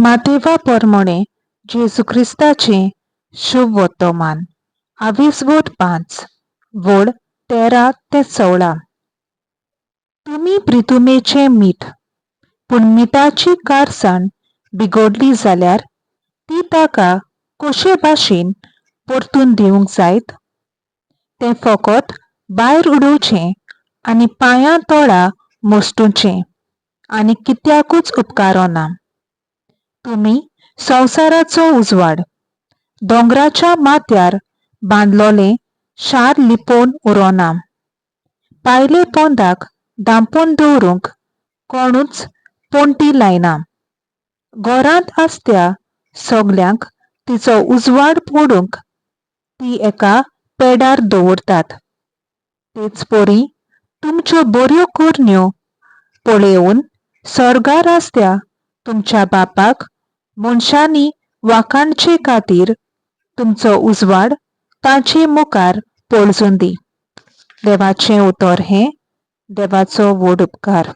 मातेवा पोरमोणे जेजू क्रिस्ताचें शुभ वर्तमान आविसवोट 5 वळ 13 ते 16. तुमी प्रितुमेचें मीठ, पूण मिठाची कारसाण बिगोडली जाल्यार ती ताका कशे भाशेन परतून दिवंक जायत? तें फकत भायर उडोवचें आनी पांयां तोळा मोस्टुचें आनी कित्याकूच उपकारना. तुमी संवसाराचो उजवाड. दोंगराच्या माथ्यार बांदलोलें शार लिपोवन उरोना. पायले पोंदाक धांपून दवरूंक कोणूच पणटी लायना. घरांत आसत्या सगल्यांक तिचो उजवाड पडूंक ती एका पेडार दवरतात. तेच परी तुमच्यो बऱ्यो करण्यो पळोवन स्वर्गार आसत्या तुमच्या बापाक मनशांनी वाखाणचे खातीर तुमचो उजवाड तांचे मुखार पळजूंदी. देवाचें उतर हें. देवाचो व्हड उपकार.